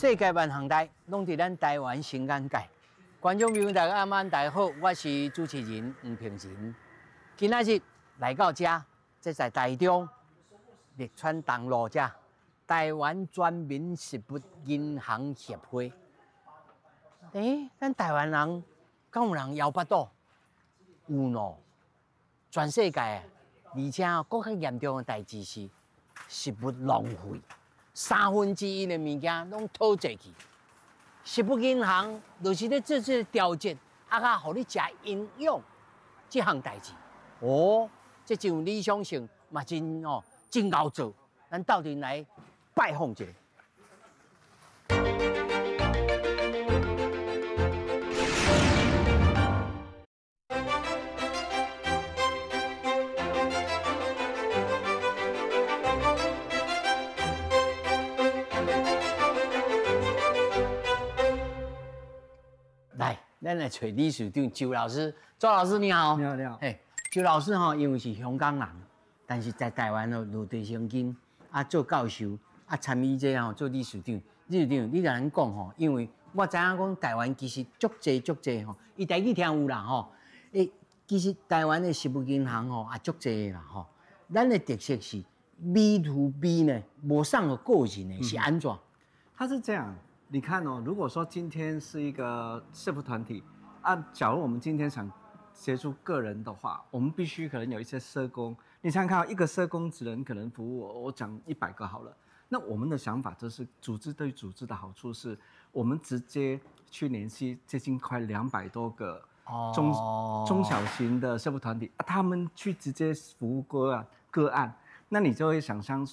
世界萬項代，攏佇咱台灣新眼界。觀眾朋友大家暗暗大家好，我是主持人黃平仁。今仔日來到遮，這在台中綠川東路遮，台灣全民食物銀行協會。欸，咱台灣人敢有人枵腹肚？有喏，全世界啊，而且閣較嚴重的代誌是食物浪費。1/3的物件攏討債去，食物銀行就是咧做這個調節，啊，較予你食營養這項代誌。哦，這真有理想性，嘛真哦，真𠢕做。咱鬥陣來拜訪一下。來，咱來揣理事長周老師。周老師你好。你好，你好。嘿，周老師吼，因為是香港人，但是在台灣哦落地生根，啊做教授，啊參與這吼做理事長。理事長，你共咱講吼，因為我知影講台灣其實足濟足濟吼，伊台語聽有啦吼。欸，其實台灣的食物銀行吼也足濟啦吼。咱的特色是 B to B 呢，無送予個人的，是按怎？它是這樣，你看哦，如果說今天是一個社福團體啊，假如我們今天想協助個人的話，我們必須可能有一些社工。你想想看，一個社工只能可能服務我講100個好了。那我們的想法就是，組織對組織的好處是，我們直接去聯繫接近快200多個中小型的社福團體，啊，他們去直接服務個案個案，那你就會想象，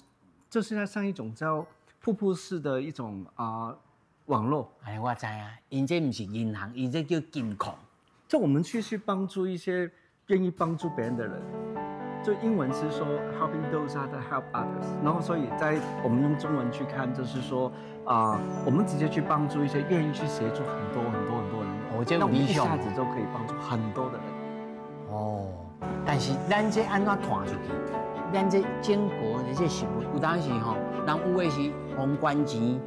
就是像一種叫瀑布式的一種啊網絡。哎，我知啊，𪜶這毋是銀行，𪜶這叫金庫。就我們去幫助一些願意幫助別人的人，就英文是說 helping those that help others，然後所以在我們用中文去看，就是說啊，我們直接去幫助一些願意去協助很多很多很多人，哦，這那我們一有理想下子就可以幫助很多的人。哦，但是咱這按怎傳出去？咱這整個的這食物，有當時吼，人有的是予捐錢，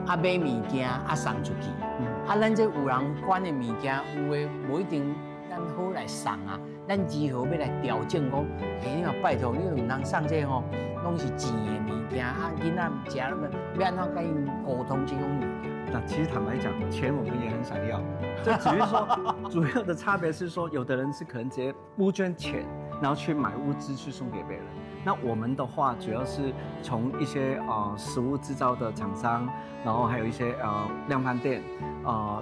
啊買物件啊送出去，啊咱這有人捐的物件，有的無一定咱好來送啊。咱如何欲來調整講？欸，你若拜託你毋通送這吼，攏是錢的物件啊，囡仔毋食，欲按怎共𪜶溝通這種物件？那其實坦白講，錢我們也很想要，這只是說主要的差別是說，有的人是可能直接募捐錢，然後去買物資去送給別人。那我們的話，主要是從一些食物製造的廠商，然後還有一些量販店、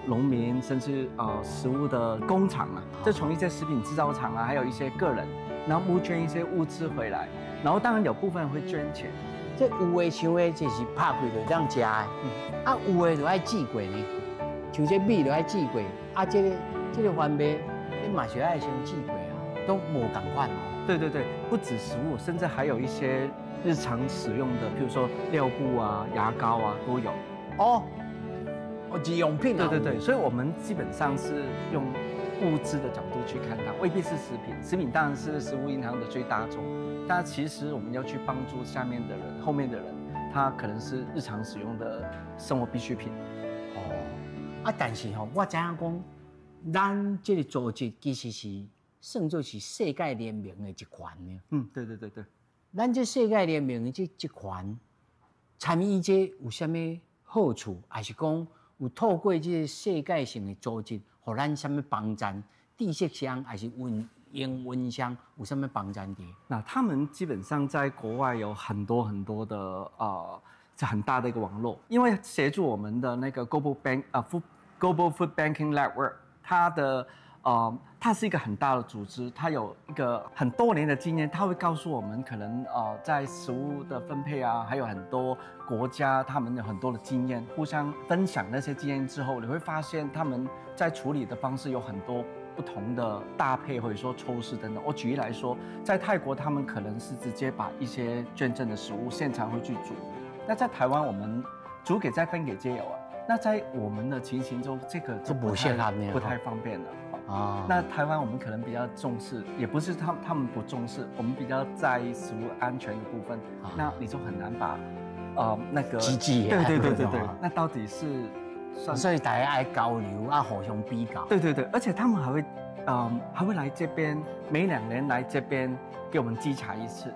農民，甚至食物的工廠啊，就從一些食品製造廠啊，還有一些個人，然後募捐一些物資回來，然後當然有部分會捐錢。這有的像的，就是拍開就當食的，啊有的就愛寄過呢，像這米就愛寄過，啊這個番麥，你嘛是愛先寄過啊，都無仝款哦。對對對，不止食物，甚至還有一些日常使用的，譬如說尿布啊、牙膏啊都有。哦，哦，日用品啊。對對對，所以我們基本上是用物資的角度去看它，未必是食品。食品當然是食物銀行的最大宗，但其實我們要去幫助下面的人、後面的人，他可能是日常使用的生活必需品。哦，啊，但是吼，我知影講，咱這個組織其實是算做是世界聯盟的一環呢。嗯，對對對對。咱這世界聯盟的這一環，參與這有啥物好處，還是講有透過這個世界性的組織，予咱啥物幫助？知識上還是運營運上有啥物幫助的？那他們基本上在國外有很多很多的這很大的一個網絡，因為協助我們的那個 Global Bank 啊，Global Food Banking Network，它是一個很大的組織，它有一個很多年的經驗，它會告訴我們可能在食物的分配啊，還有很多國家他們有很多的經驗，互相分享那些經驗之後，你會發現他們在處理的方式有很多不同的搭配，或者說措施等等。我舉例來說，在泰國他們可能是直接把一些捐贈的食物現場會去煮，那在台灣我們煮給再分給街友啊。那在我們的情形中，這個就不太方便了。啊，那台灣我們可能比較重視，也不是他們不重視，我們比較在意食物安全的部分，那你就很難把那個機制。對對對對對，那到底是算？所以大家愛交流啊，互相比較。對對對，而且他們還會，還會來這邊，每2年來這邊給我們稽查一次，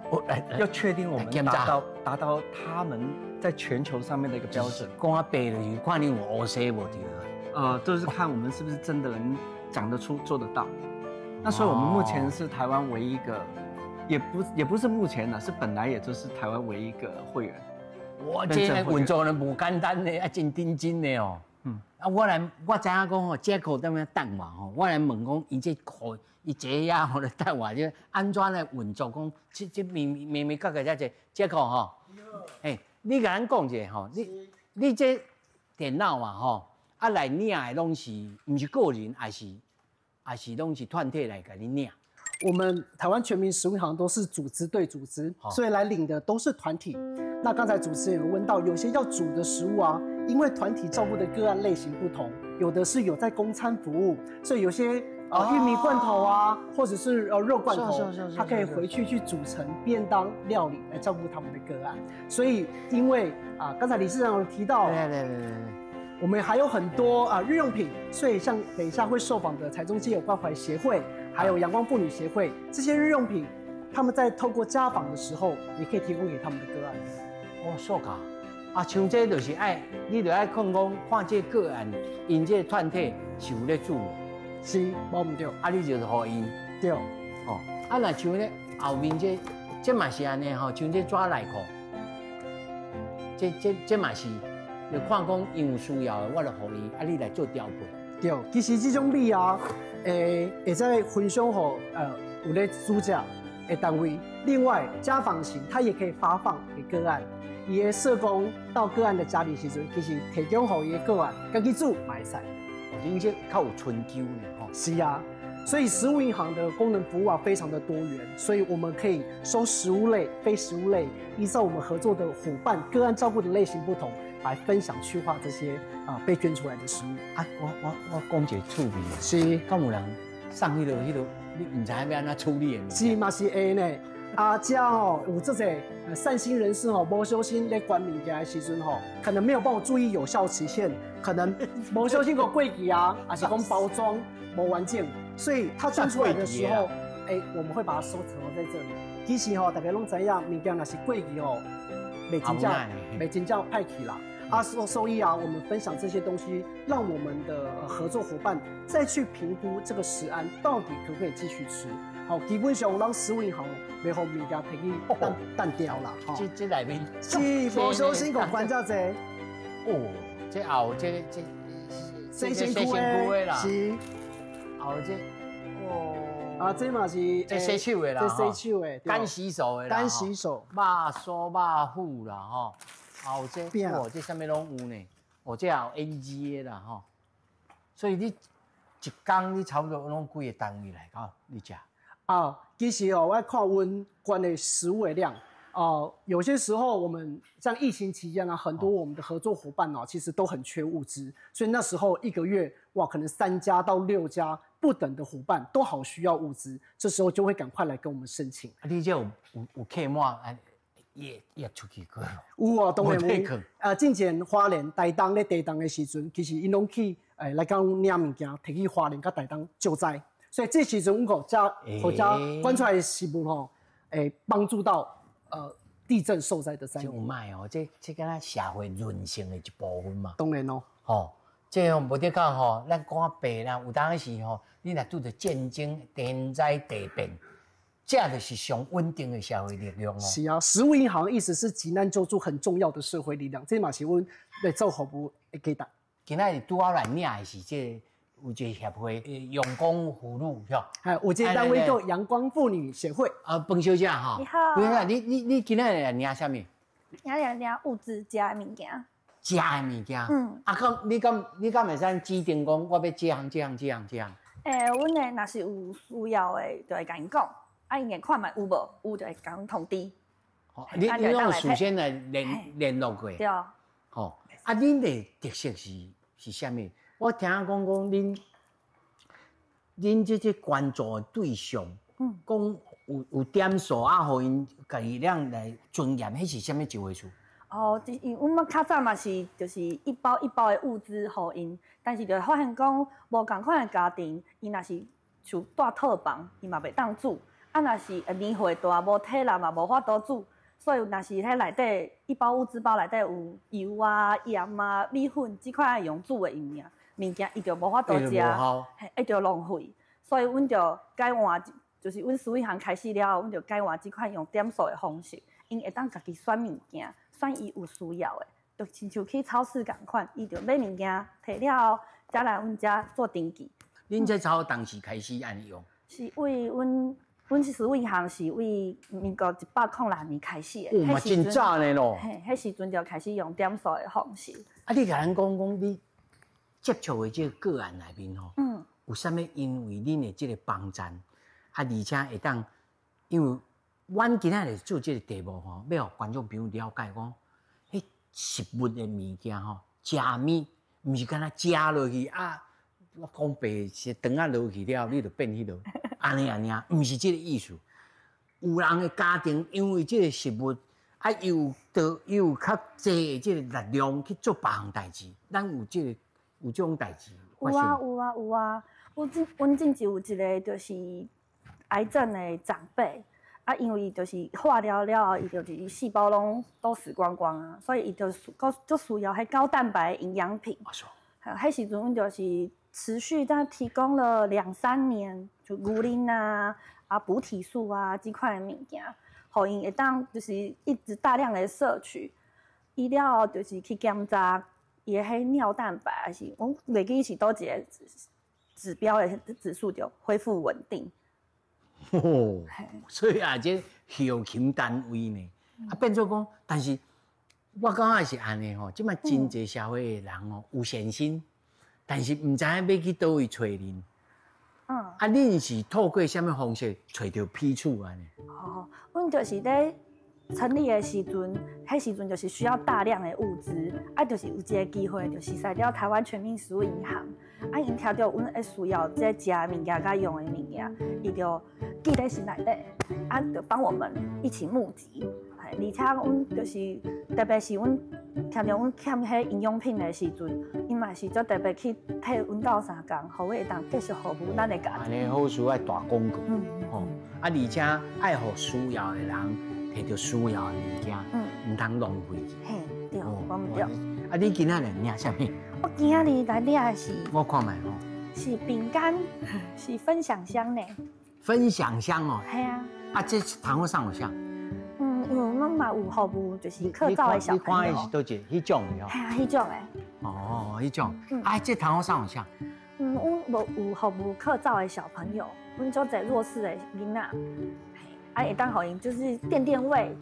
要確定我們達到他們在全球上面的一個標準。講啊白就是看你有烏西無對。就是看我們是不是真的能講得出、做得到。那所以我們目前是台灣唯一一個，也不是目前的，是本來也就是台灣唯一一個會員。哇，這個運作呢無簡單的，啊，真認真的哦。啊，我來我知影講吼，這個踮遐等我吼，我來問講，伊這個伊坐遐吼咧等我，這按怎來運作？講這這眉眉眉角角遮濟，這個吼，欸，你共咱講一下吼，你這電腦嘛吼，啊來領的攏是毋是個人，還是攏是團體來共你領？我們台灣全民食物銀行都是組織對組織，所以來領的都是團體。那剛才主持人有問到，有些要煮的食物啊，因為團體照顧的個案類型不同，有的是有在供餐服務，所以有些玉米罐頭啊，或者是肉罐頭，他可以回去去煮成便當料理來照顧他們的個案。所以因為啊，剛才理事長有提到，我們還有很多啊日用品，所以像等一下會受訪的台中街友關懷協會，還有陽光婦女協會，這些日用品，他們在透過家訪的時候，也可以提供給他們的個案。哦，說卡啊，像這就是愛，你就愛看講看這個案，𪜶這個團體是有咧煮，是，無毋對。啊，你就是予𪜶。對。哦，啊，若像咧後面這，這嘛是按呢吼，像這紙內褲，這嘛是，就看講𪜶有需要的，我就予伊，啊，你來做調配。對，其實這種米啊，會使分享予有咧煮食的單位。另外，家訪型，它也可以發放給個案。伊的社工到個案的家裡時陣，其實提供予伊的個案，家己煮嘛會使。恁這較有春秋呢，吼。是啊，所以食物銀行的功能服務啊，非常的多元，所以我們可以收食物類、非食物類，依照我們合作的夥伴個案照顧的類型不同，來分享區劃這些啊被捐出來的食物。啊，我講一個趣味，是，敢有人送彼個，你毋知影欲按怎處理的？是嘛是會呢。啊，這吼有這濟善心人士吼，無小心咧捐物件的時陣吼，可能沒有幫我注意有效期限，可能無小心個過期啊，還是講包裝無完整，所以他捐出來的時候，欸，我們會把它收藏在這裡。其實吼，大家攏知影，物件若是過期吼，袂真正歹去啦。啊，所以啊，我們分享這些東西，讓我們的合作夥伴再去評估這個食安到底可不可以繼續吃。好，基本上咱食物銀行袂予物件提去當掉啦。這這內面是無小心共捐遮濟。哦，這後這這洗身軀的啦，是。後這哦。啊，這嘛是這洗手的啦，這洗手的，乾洗手的啦，乾洗手，肉酥肉脯啦，吼。後這哇，這啥物攏有呢？哦，這也有 NG 的啦，吼。所以你一工你差不多攏幾个單位來到你遮？啊，其實哦，我看阮捐的食物的量，哦，有些時候我們像疫情期間啊，很多我們的合作夥伴哦，其實都很缺物資，所以那時候一個月哇，可能3家到6家不等的夥伴都好需要物資，這時候就會趕快來跟我們申請。啊，你這有客滿啊？也出去過？有啊，當然有。啊，進前花蓮、台東咧地動的時陣，其實𪜶攏去來共阮領物件，提去花蓮佮台東救災。所以這時陣，阮個遮國家捐出來的食物吼，幫助到地震受災的災民。這有賣哦，這敢若社會韌性的一部分嘛。當然咯。吼，這吼無得講吼，咱講白啦，有當時吼，你若拄著戰爭、天災地變，這就是上穩定的社會力量哦。是啊，食物銀行意思是急難救助很重要的社會力量，這嘛是阮來做服務的價值。今仔日拄好來領的是這個有一個協會，陽光婦女，是吧？哎，有一個單位叫陽光婦女協會。啊，彭小姐哈，你好。彭小姐，你今仔日來領啥物？領物資，食的物件。食的物件。嗯。啊，敢你敢會使指定講，我欲這項這項這項這項？欸，阮的若是有需要的，就會共𪜶講。啊，𪜶會看覓有無，有就會共阮通知。你攏有事先來聯絡過？對。吼，啊，恁的特色是啥物？我聽講講恁這個關注的對象，講有點數啊，予𪜶家己倆來尊嚴，彼是啥物一回事？哦，因為阮較早嘛是就是一包一包的物資予𪜶，但是就發現講無仝款的家庭，伊若是像蹛套房，伊嘛袂當煮；啊，若是年歲大無體力嘛無法度煮，所以若是彼內底一包物資包內底有油啊、鹽啊、米粉這款用煮的物件，物件伊就無法度食，嘿，會著浪費。所以阮就改換，就是阮食物銀行開始了後，阮就改換這款用點數的方式，𪜶會當家己選物件。選伊有需要的，就親像去超市仝款，伊就買物件提了後，才來阮遮做登記。恁這從當時開始按呢用？是為阮，阮食物銀行是為民國106年開始的。哦，嘛真早呢咯。嘿，彼時陣就開始用點數的方式。啊，你共咱講講你接觸的這個個案內面吼，有啥物因為恁的這個幫贊，啊，而且會當因為。阮今仔日做這個題目吼，欲予觀眾朋友了解講，彼食物的物件吼，食物毋是干焦食落去啊。我講白是腸仔落去了，你就變彼落，按呢按呢，毋是這個意思。有人的家庭因為這個食物啊，有得有較濟的這個力量去做別項代誌，咱有這個有這種代誌。有啊有啊有啊！阮之前有一個就是癌症的長輩。啊，因為就是化療了後，伊就是細胞攏都死光光啊，所以伊就高就需要彼高蛋白營養品。彼時陣阮就是持續在提供了兩三年，就牛奶啊、啊補體素啊這款的物件，予𪜶會當就是一直大量的攝取。伊了後就是去檢查伊的彼尿蛋白，還是我袂記是佗一個指標的指數就恢復穩定。哦，所以啊，這後勤單位呢，啊變做講，但是我感覺是按呢吼，這擺真濟社會的人哦有善心，但是毋知影欲去佗位揣恁。啊，恁是透過啥物方式揣著彼此按呢？哦，阮就是咧成立的時陣，彼時陣就是需要大量的物資，啊，就是有這個機會，就是識著台灣全民食物銀行，啊，𪜶聽著阮會需要這食的物件佮用的物件，伊就記佇心內底，啊，就幫我們一起募集。而且阮就是特別是阮聽著阮欠彼營養品的時陣，𪜶嘛是足特別去替阮鬥相共，予阮會當繼續服務咱的家庭。按呢好事愛大廣告，吼，啊，而且愛予需要的人提著需要的物件，毋通浪費去。嘿，對，無毋對。啊，你今仔日領啥物？我今仔日來領的是，我看覓吼，是餅乾，是分享箱呢。分享箱哦。係啊。啊，這通好送予誰？嗯，因為阮嘛有服務，就是課照的小朋友。你看的是佗一個彼種的哦？係啊，彼種的。哦，彼種。啊，這通好送予誰？嗯，阮無有服務課照的小朋友，阮足濟弱勢的囡仔，啊，會當予𪜶就是墊墊胃，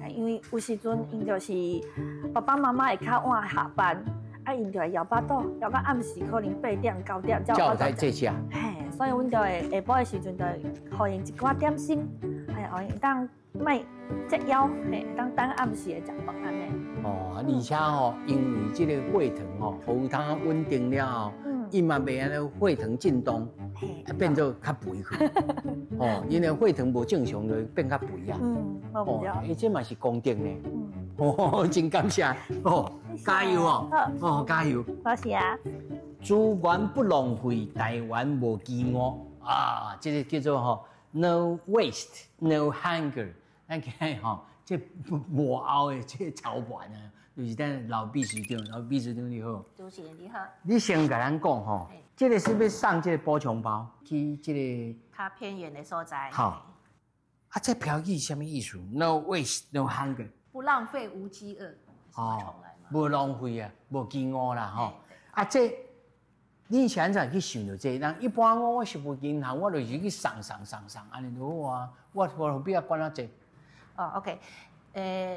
因為有時陣𪜶就是爸爸媽媽會較晚下班，啊，𪜶就會枵腹肚，枵到暗時可能8點9點才有在這食。嘿，所以阮就會下晡的時陣就會予𪜶一寡點心，嘿，予𪜶會當莫折枵，嘿，當等暗時會食飯按呢。哦，而且吼，因為這個血糖吼，予通穩定了後，伊嘛袂按呢血糖震動，啊變做較肥去。哦，因為血糖無正常就變較肥啊。嗯，無毋對。欸，這嘛是功德呢。哦，真感謝哦，加油哦，哦，加油。多謝啊。資源不浪費，台灣無飢餓啊！這個叫做吼，No waste, no hunger。咱今日吼，這幕後的這個操盤啊，就是咱老秘書長，老秘書長你好。主持人你好。你先共咱講吼，這個是欲送這個補充包去這個較偏遠的所在。好。啊，這標語啥物意思？No waste, no hunger。不浪費，無飢餓。哦，無浪費啊，無飢餓啦，吼。啊，這你是按怎去想著這個？人一般我食物銀行，我就是去送送送送，按呢就好啊。我何必愛管遐濟？哦，OK，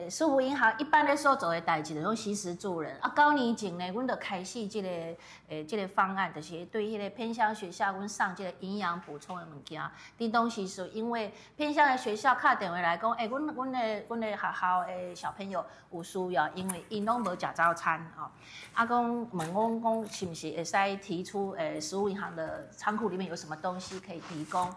食物銀行一般咧所做的代誌，就講惜食助人。啊，9年前呢，阮就開始這個方案，就是對彼個偏鄉學校，阮送這個營養補充的物件。佇當時是因為偏鄉的學校敲電話來講，欸，阮的學校的小朋友有需要，因為𪜶攏無食早餐吼。啊，講問阮講是毋是會使提出，食物銀行的倉庫裡面有什麼東西可以提供？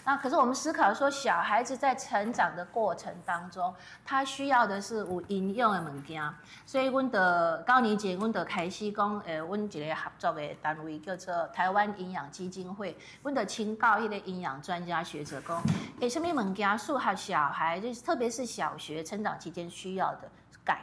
那可是我們思考說，小孩子在成長的過程當中，他需要的是有營養的物件，所以阮就9年前，阮就開始講，阮一個合作的單位叫做台灣營養基金會，阮就請教彼個營養專家學者講，啥物物件適合小孩，就是特別是小學成長期間需要的鈣。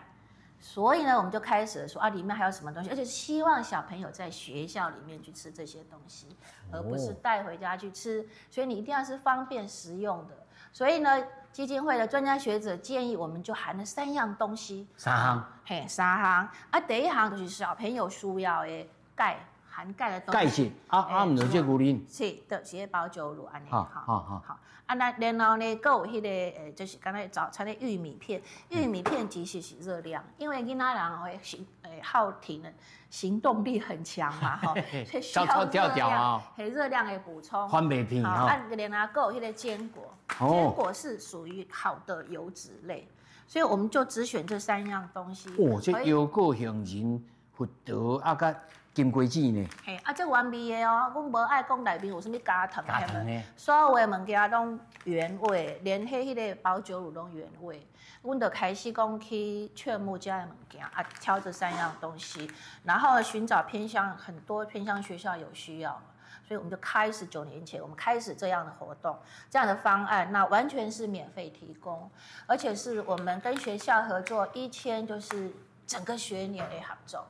所以呢，我們就開始說啊，裡面還有什麼東西，而且希望小朋友在學校裡面去吃這些東西，而不是帶回家去吃。所以你一定要是方便食用的。所以呢，基金會的專家學者建議，我們就含了三樣東西。三項。嘿，三項。啊，第一項就是小朋友需要的鈣，含鈣的東西。鈣質啊啊，毋是這牛奶。是，就是彼保久乳按呢。好，好，好。啊，那然後呢，閣有彼個就是敢若早餐的玉米片，玉米片其實是熱量，因為囡仔人會行耗體能，行動力很強嘛，吼，所以需要熱量，嘿，熱量的補充。番麥片。啊，然後閣有彼個堅果，堅果是屬於好的油脂類，所以我們就只選這三樣東西。哦，這腰果、杏仁、核桃啊，佮金瓜子呢？嘿，啊，這原味的哦，阮無愛講內面有啥物加糖，加糖的，所有的物件攏原味，連彼彼個保久乳攏原味。阮就開始講去勸募遮的物件，啊，挑這三樣東西，然後尋找偏鄉，很多偏鄉學校有需要，所以我們就開始9年前，我們開始這樣的活動，這樣的方案，那完全是免費提供，而且是我們跟學校合作，一簽就是整個學年的合作。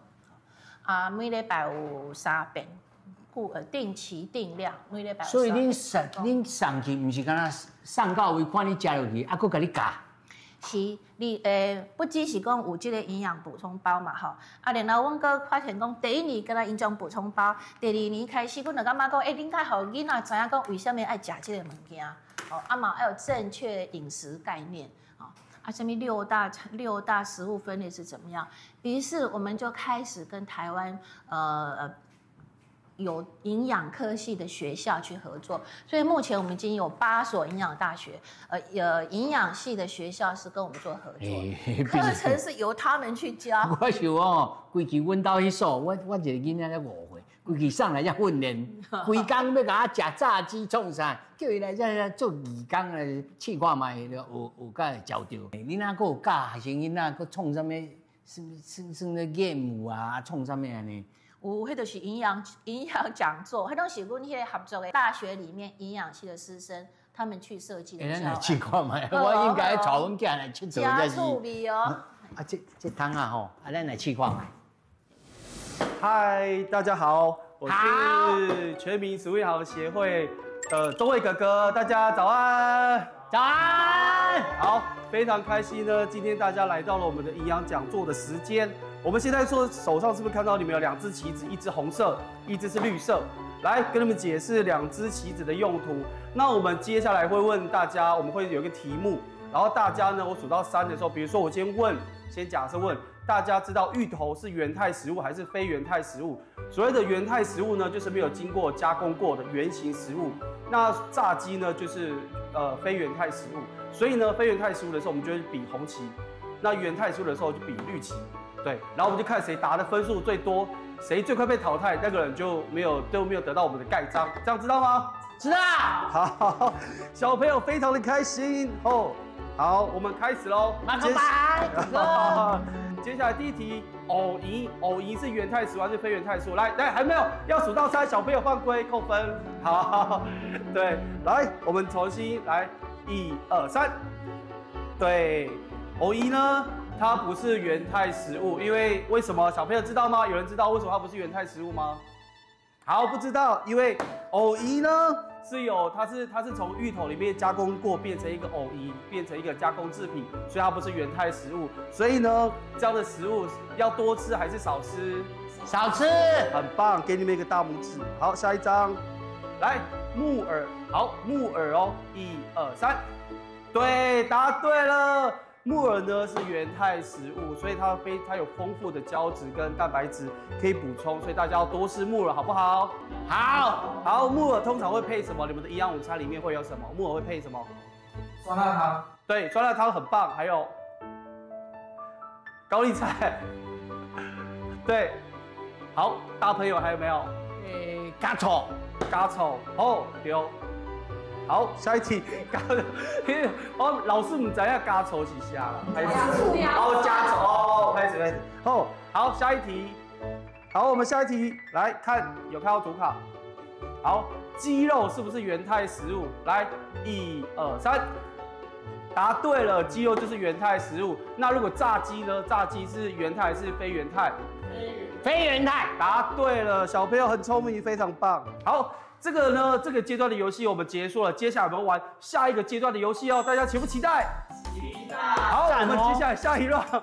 啊，每禮拜有三遍，固定期定量，每禮拜。所以恁送恁送去，毋是干焦送到位，看你食落去，啊，閣共你教。是，你不只是講有這個營養補充包嘛，吼，啊，然後阮閣發現講，第一年敢若營養補充包，第二年開始，阮就感覺講，恁該予囡仔知影講為啥物愛食這个物件，吼，啊嘛愛有正確飲食概念。啊，啥物六大食物分類是怎麼樣？於是我們就開始跟台灣有營養科系的學校去合作，所以目前我們已經有8所營養大學，營養系的學校是跟我們做合作，課程是由他們去教。我想哦，規期阮兜彼所，我一个囡仔才5歲，規期送來遮訓練，規工欲共我食炸雞創啥，叫伊來遮做義工來試看覓，學學甲會焦著。你若閣有教學生囡仔，閣創啥物？算算算咧 game 啊，創啥物按呢？有，彼就是營養講座，彼攏是阮彼个合作的大學裡面營養系的師生，他們去設計的教案。咱來試看覓，我應該帶阮囝來𨑨迌才是。真趣味哦！啊，這通啊吼，啊，咱來試看覓。嗨，大家好，我是全民食物銀行協會的中衛哥哥，大家早安。早安。好，非常開心呢，今天大家來到了我們的營養講座的時間。我們現在說手上是不是看到你們有兩支旗子，一支紅色，一支是綠色？來跟你們解釋兩支旗子的用途。那我們接下來會問大家，我們會有一個題目，然後大家呢，我數到三的時候，比如說我先問，先假設問大家知道芋頭是原態食物還是非原態食物？所謂的原態食物呢，就是沒有經過加工過的原型食物。那炸雞呢，就是非原態食物。所以呢，非原態食物的時候，我們就會比紅旗；那原態食物的時候就比綠旗。對，然後我們就看誰答的分數最多，誰最快被淘汰，那個人就沒有都沒有得到我們的蓋章，這樣知道嗎？知道。好，小朋友非常的開心哦。好，我們開始嘍。馬上拜。接下來第一題，藕泥，藕泥是原態食物還是非原態食物？來來，還沒有，要數到三，小朋友犯規扣分。好，對，來，我們重新來，一二三。對，藕泥呢？它不是原態食物，因為為什麼？小朋友知道嗎？有人知道為什麼它不是原態食物嗎？好，不知道，因為藕泥呢是有，它是從芋頭裡面加工過，變成一個藕泥，變成一個加工製品，所以它不是原態食物。所以呢，這樣的食物要多吃還是少吃？少吃。很棒，給你們一個大拇指。好，下一張，來木耳，好，木耳哦，一二三，對，答對了。木耳呢是原態食物，所以它有豐富的膠質跟蛋白質可以補充，所以大家要多吃木耳，好不好？好，好，木耳通常會配什麼？你們的營養午餐裡面會有什麼？木耳會配什麼？酸辣湯。對，酸辣湯很棒，還有高麗菜。對，好，大朋友還有沒有？加醋，加醋，哦，對。好，下一題。哦，老師毋知影加醋是啥啦？加醋。哦，加醋哦，開始開始。好，好，下一題。好，我們下一題來看，有看到圖卡。好，雞肉是不是原態食物？來，一二三，答對了，雞肉就是原態食物。那如果炸雞呢？炸雞是原態還是非原態？非原態。答對了，小朋友很聰明，非常棒。好，這個呢，這個階段的遊戲我們結束了，接下來我們玩下一個階段的遊戲哦，大家期不期待？期待。好，我們接下來下一 round。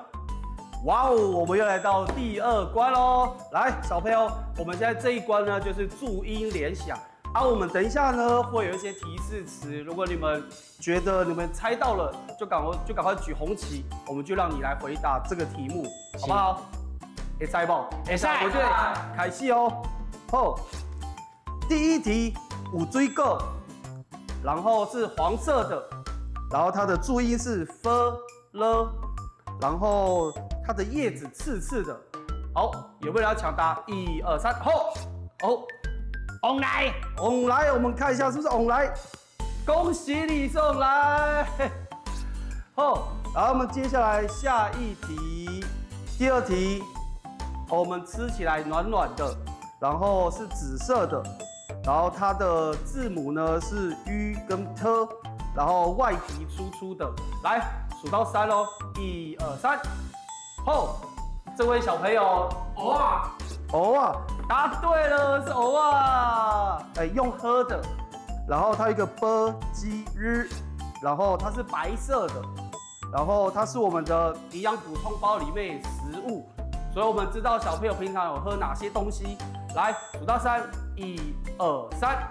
哇哦，我們又來到第二關嘍！來，小朋友，我們現在這一關呢，就是注音聯想。啊，我們等一下呢會有一些提示詞，如果你們覺得你們猜到了，就趕快舉紅旗，我們就讓你來回答這個題目，好不好？會使無？會使。我就開始哦。好，第一題，有水果，然後是黃色的，然後它的注音是 f l，然後它的葉子刺刺的。好，有沒有人要搶答？一二三，好，哦，旺來，旺來，我們看一下是不是旺來？恭喜你送來。好，然後我們接下來下一題，第二題，我們吃起來暖暖的，然後是紫色的，然後它的字母呢是 U 跟 T，然後外皮粗粗的。來，數到三哦，一二三，好，這位小朋友，哇，芋仔，答對了，是芋仔，哎，用喝的，然後它一個 b 雞日，然後它是白色的，然後它是我們的營養補充包裡面食物，所以我們知道小朋友平常有喝哪些東西。來，數到三，一二三，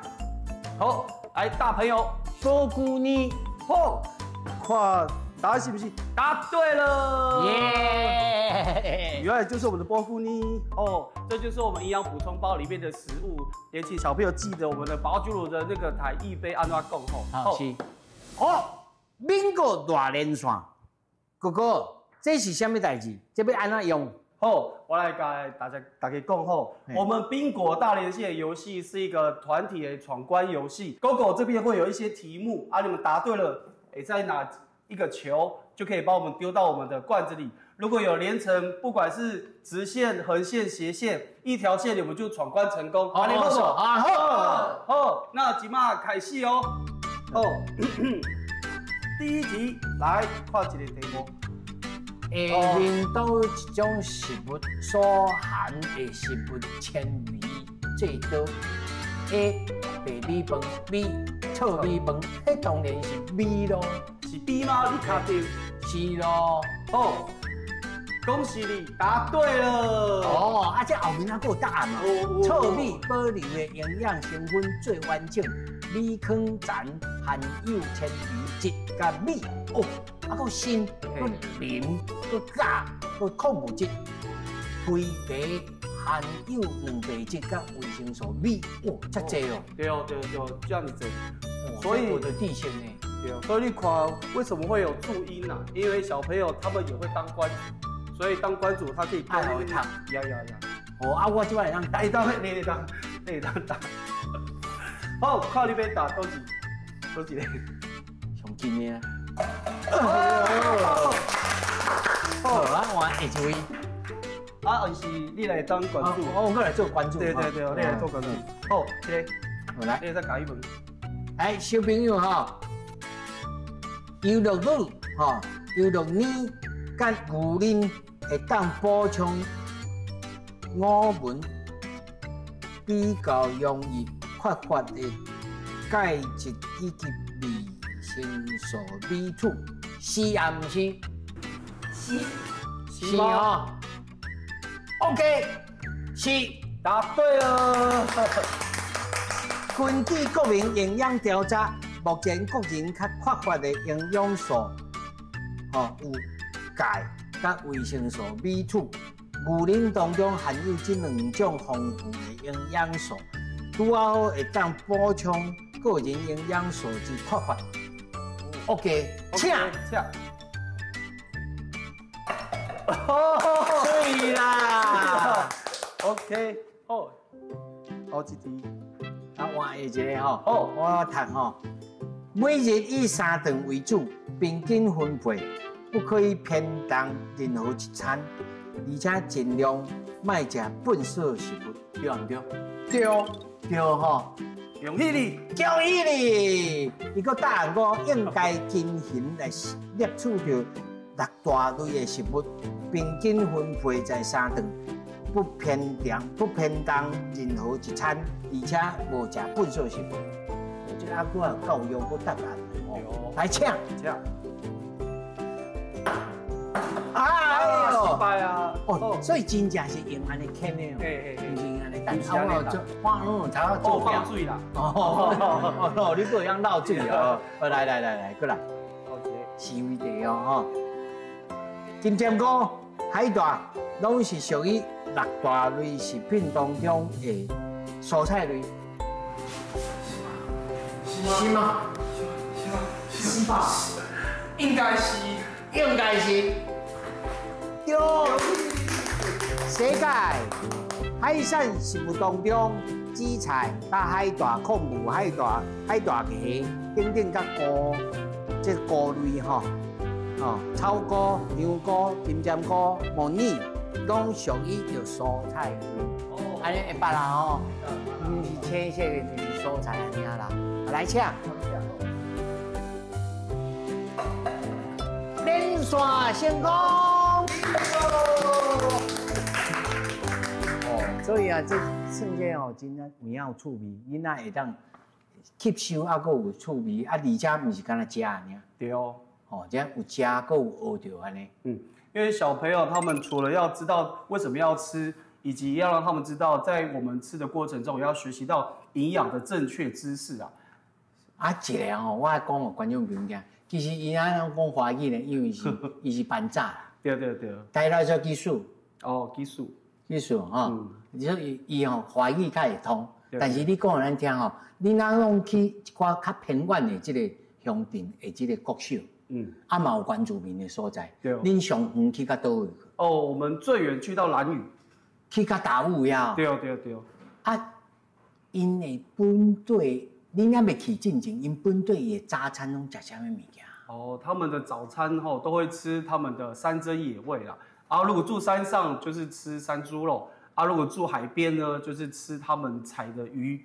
好，來大朋友，蘑菇泥，好，看答案是不是？答對了，耶！原來就是我們的蘑菇泥哦，這就是我們營養補充包裡面的食物。也請小朋友記得我們的保久乳的那個台語欲按怎講吼。好是。哦，賓果大連線，哥哥，這是啥物代誌？這欲按怎用？好，我來共大家講吼，我們賓果大連線遊戲是一個團體的闖關遊戲。狗狗這邊會有一些題目啊，你們答對了，再拿一個球就可以幫我們丟到我們的罐子裡。如果有連成，不管是直線、橫線、斜線，一條線，你們就闖關成功。好，你好，好，好，那這馬開始哦。好，第一題，來看一個題目。下面佗一種食物所含的食物纖維最多？A. 白米飯，B. 糙米飯，彼當然是 B 咯。是 B 嗎？你確定？是咯。好，恭喜你答對了。哦，啊，這後面還閣有答案哦。糙米保留的營養成分最完整，米糠層含有纖維質佮鎂，哦，啊，閣鋅、閣磷、閣鉀、閣礦物質，皮革含有蛋白質佮維生素 B，哦，遮濟哦。對哦，對對，這樣子濟。所以我的地線呢？對哦，所以你看為什麼會有注音啊？因為小朋友他們也會當關主，所以當關主他可以愛會讀。呀呀呀！哦，啊，我這擺會當打，當，你會當，你會當打。好，看你欲打佗一，佗一個？上近的啊。好，啊，換下一位。啊，還是你來當關主？哦，我來做關主。對對對，你來做關主。好，這個，好來，你再共伊問。來，小朋友哈，優酪乳哈，優酪乳佮牛奶會當補充五文比較容易缺乏的鈣質以及維生素 B2，是抑毋是？是。是哦。OK，是。答對了。根據國民營養調查，目前國人較缺乏的營養素，吼有鈣佮維生素 B2。牛奶當中含有這兩種豐富的營養素，拄仔好會當補充個人營養素之缺乏。OK，請。請。對啦。 OK，好，好一題。啊，換下一個吼，好，我讀吼。每日以三頓為主，平均分配，不可以偏重任何一餐，而且盡量莫食糞埽食物，對毋對？對，對吼。恭喜你，恭喜你！伊閣答案講應該均衡來攝取著六大類的食物，平均分配在三頓，不偏重，不偏重任何一餐，而且無食糞埽食物。這個阿哥有教育閣答案哦。來請，請。哎呦，失敗啊！哦，所以真正是用按呢牽的哦，毋是用按呢彈。啊，我做，我攏有頭做放水啦。哦，你閣會曉漏水哦。来来来来，過來。是為題哦，吼。金針菇、海帶攏是屬於六大類食品當中的蔬菜類。是嗎？是嗎？是吧？應該是，應該是。對，世界海產食物當中，紫菜、佮海帶、礦物海帶、海帶蝦等等，佮菇，這菇類吼，哦，草菇、香菇、金針菇、木耳，攏屬於著蔬菜類。哦，按呢會捌啦吼，毋是青色的，就是蔬菜按呢啦。來請。連線成功。哦，所以啊，這算這哦，真正有影有趣味，囡仔會當吸收啊，閣有趣味啊，而且毋是干焦食爾。對哦，哦，這有食閣有學著按呢。嗯，因為小朋友他們除了要知道為什麼要吃，以及要讓他們知道在我們吃的過程中，要學習到營養的正確知識啊。啊，一個吼，我愛講予觀眾朋友聽，其實伊按呢講華語呢，因為是伊是班長。對對對。台來說技術。哦，技術。技術吼，你說伊伊吼華語較會通，但是你講予咱聽吼，你若攏去一寡較偏遠的這個鄉鎮的這個國小，嗯，啊嘛有原住民的所在，對。恁上遠去到佗位？哦，我們最遠去到蘭嶼，去到達悟呀。對對對。啊，𪜶的本地，恁猶未去進前，𪜶本地的早餐攏食啥物物件？哦，他們的早餐吼都會吃他們的山珍野味啦。啊，如果住山上就是吃山豬肉，啊，如果住海邊呢，就是吃他們採的魚。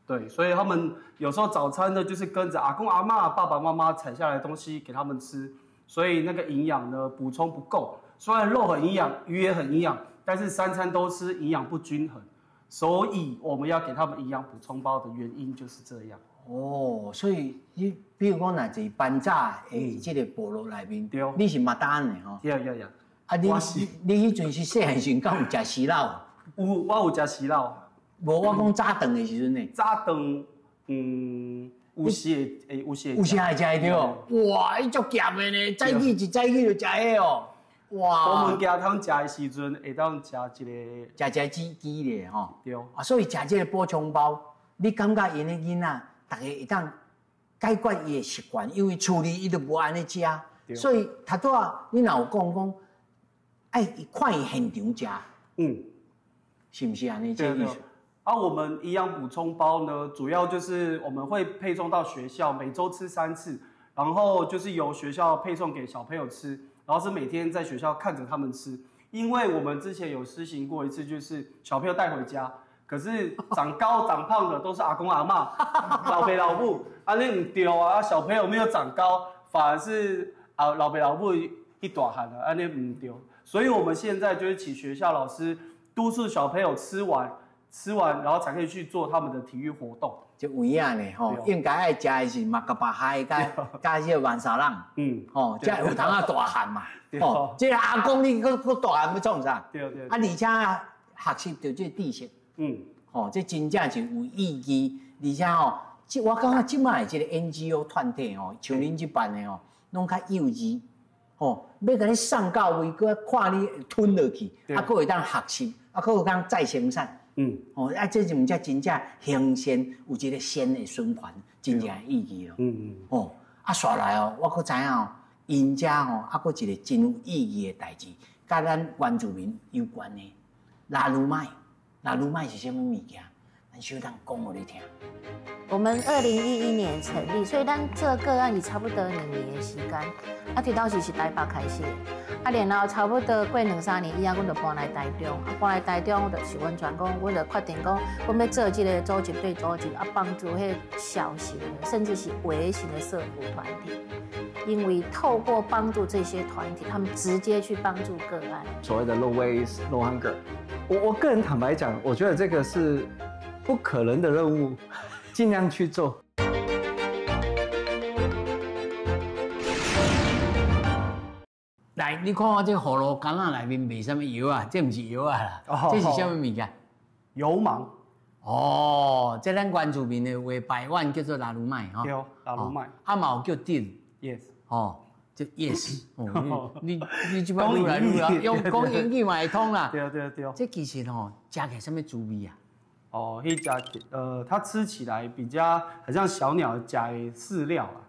對，所以他們有時候早餐呢，就是跟着阿公阿嬤、爸爸媽媽採下來的東西給他們吃，所以那個營養呢補充不夠。雖然肉很營養，魚也很營養，但是三餐都吃，營養不均衡。所以我們要給他們營養補充包的原因就是這樣。哦，所以你比如講，若是班早的這個部落內面，對，你是馬丹的吼。對對對。啊，你你彼陣是細漢時敢有食魚柳？有，我有食魚柳。無，我講早頓的時陣呢。早頓，嗯，有時會，有時會。有時會食會著。哇，伊足鹹的呢，早起一早起就食彼哦。哇！我們家通食的時陣，會當食一個，食一個雞雞咧吼。對。啊，所以食這個補充包，你感覺𪜶的囡仔，逐个會當解決伊的習慣，因為厝裡伊就無按呢食，所以頭拄仔你若有講講，愛看伊現場食，嗯，是毋是按呢？這個意思。啊，我們營養補充包呢，主要就是我們會配送到學校，每週吃3次，然後就是由學校配送給小朋友吃，然後是每天在學校看着他們吃，因為我們之前有施行過一次，就是小朋友帶回家。可是長高長胖的都是阿公阿嬤、老爸老母，啊你毋對啊，小朋友沒有長高，反而是啊老爸老母一大漢了，啊你毋對。所以我們現在就是請學校老師督促小朋友吃完，吃完然後才可以去做他們的體育活動。這有影呢吼，應該愛食的是麥甲白海，佮佮這個萬沙浪，嗯，吼，才有通啊大漢嘛，吼，這個阿公你閣閣大漢欲創啥？對對。啊，而且學習著這個知識。嗯，吼，這真正是有意義，而且吼，這我感覺這擺的這個 NGO 團體吼，像恁這辦的吼，攏較幼稚，吼，欲共你送到位，閣看你吞落去，啊，閣會當學習，啊，閣有當再生產，嗯，吼，啊，這就毋才真正行善，有一個善的循環，真正有意義咯，嗯嗯，吼，啊，煞來哦，我閣知影哦，𪜶遮吼，啊，閣一個真有意義的代誌，佮咱原住民有關的，拉魯麥。拉魯麥是啥物物件？咱小等講予你聽。我們2011年成立，所以咱這個案是差不多2年的時間。啊，最頭時是台北開始的，啊，然後差不多過兩三年以後，阮就搬來台中。啊，搬來台中就是完全講，阮就決定講，阮欲做這個組織對組織，啊，幫助彼小型的，甚至是微型的社福團體。因為透過幫助這些團體，他們直接去幫助個案。所謂的 low waste no hunger，我個人坦白講，我覺得這個是不可能的任務，盡量去做。來，你看我這葫蘆柑仔內面賣啥物藥啊？這毋是藥啊啦，這是啥物物件？油芒。哦，這咱原住民的話，排灣叫做拉魯麥吼。對，拉魯麥。啊，嘛有叫頂。 Yes。哦，這 yes。哦，你這擺愈來愈來，用講英語嘛會通啦。對對對。這其實吼，食起來啥物滋味啊？哦，彼食它吃起來比較很像小鳥食的飼料啦。